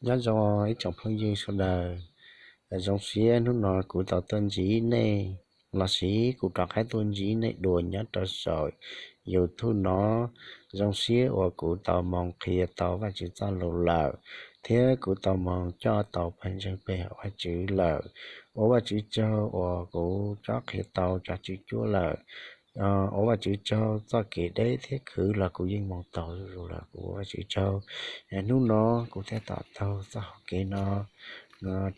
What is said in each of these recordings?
Nyob zoo ib tsoom phooj ywg sawv daws, zoo siab hnub no kuv tau tuaj ntsib nej, los sis kuv rov qab tuaj ntsib nej dua nyob rau saum YouTube no. Zoo siab uas kuv tau moog qhia tau Vajtswv txoj lus lawm, thiab kuv tau moog coj tau pawg ntseeg pe hawm Vajtswv lawm. Ua Vajtswv tsaug uas kuv tsob qhia tau cov tswv cuab lawm. Ua Vajtswv tsaug, txoj kev deb thiab khwv los kuv yeej moog tau zuj zus lawm, kuv ua Vajtswv tsaug. Hnub no kuv thiaj tom taug txoj hauv kev no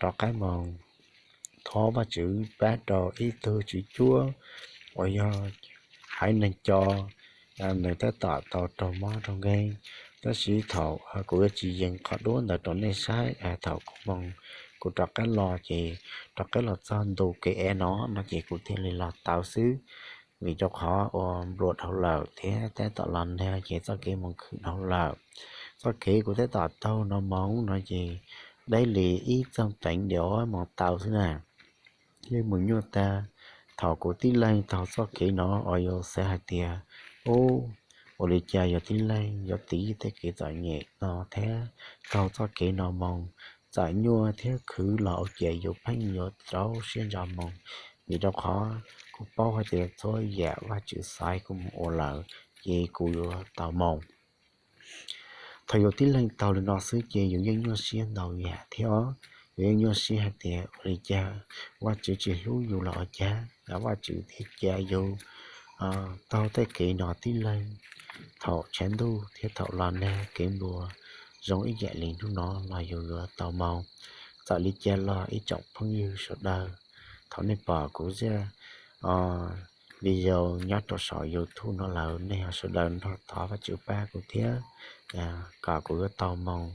rov qab moog thov Vajtswv pab rau ib tug tswv cuab uas yog haiv neeg Co, nws tab tom tau raug mob raug nkeeg. Tab sis thaum kuv yuav tsis yees qhov duab ntawd rau nej saib, thaum kuv moog, kuv rov qab los ces rov qab los txog ntu kev ev no no ces kuv thiaj li los tau xwb. Vim rau qhov uas nplua dhau lawm thiab tab tom los nag ces txoj kev moog khwv dhau lawm. Txoj kev kuv tab tom taug no moog no ces deb li ib txog teev diam moog tau xwb na. Yeej moog nyuaj tag. Thaum kuv tib leeg taug txoj kev no uas yus xav hais tias, ub, ua li cas yog tib leeg yuav tiv tej kev txom nyem no thiab taug txoj kev no moog, txawm nyuaj thiab khwv los ua cas yus pheej yuav rau siab ntso moog. Vim rau qhov kuv paub hais tias txhua yam Vajtswv xaiv kuv moog ua lawm, ces kuv yuav tau moog. Thaum yus tib leeg taug li no xwb ces yus yeej nyuaj siab ntau yam thiab os. Yus yeej nyuaj siab hais tias ua li cas Vajtswv tsis hlub yus los ua cas, Vajtswv thiaj cia yus taug tej kev no tib leeg. Thaum tshav ntuj thiab thaum los nag kev nplua zoo ib yam li hnub no los yus yuav tau moog. Txawm li cas los ib tsoom phooj ywg sawv daws, thaum nej pom kuv zaj video nyob rau saum YouTube no lawm, nej ho sawv daws nrog thov Vajtswv pab kuv thiab, kom kuv yuav tau moog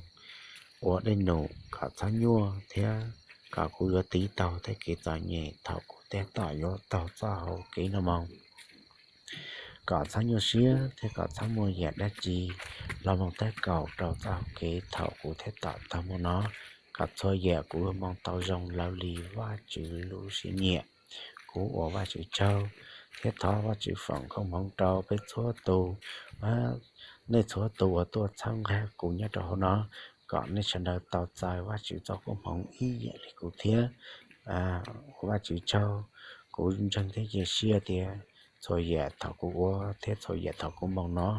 ua dej num kom txhob nyuaj thiab kom kuv yuav tiv taug tej kev txom nyem thaum kuv tab tom yuav taug txoj hauv kev no moog. Kom txhob nyuaj siab thiab kom txhob muaj yam dab tsi los moog tab kaum rau txoj hauv kev thaum kuv tab tom taug moog no. Kom txhua yam kuv yuav moog tau zoo lawv li Vajtswv lub siab nyiam. Kuv ua Vajtswv tsaug thiab thov Vajtswv foom koob hmoov rau peb txhua tus, nej txhua tus uas tuaj txhawb nqa kuv nyob rau hauv no, kom nej sawv daws tau txais Vajtswv txoj koob hmoov ib yam li kuv thiab. Ua Vajtswv tsaug, kuv ntseeg thiab cia siab tias txhua yam thaum kuv ua thiab txhua yam thaum kuv moog no,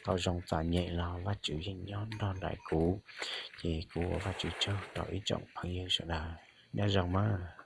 tau zoo txom nyem los Vajtswv yeej nyob nrog nraim kuv. Ces kuv ua Vajtswv tsaug rau ib tsoom phooj ywg sawv daws, nyob zoo mas.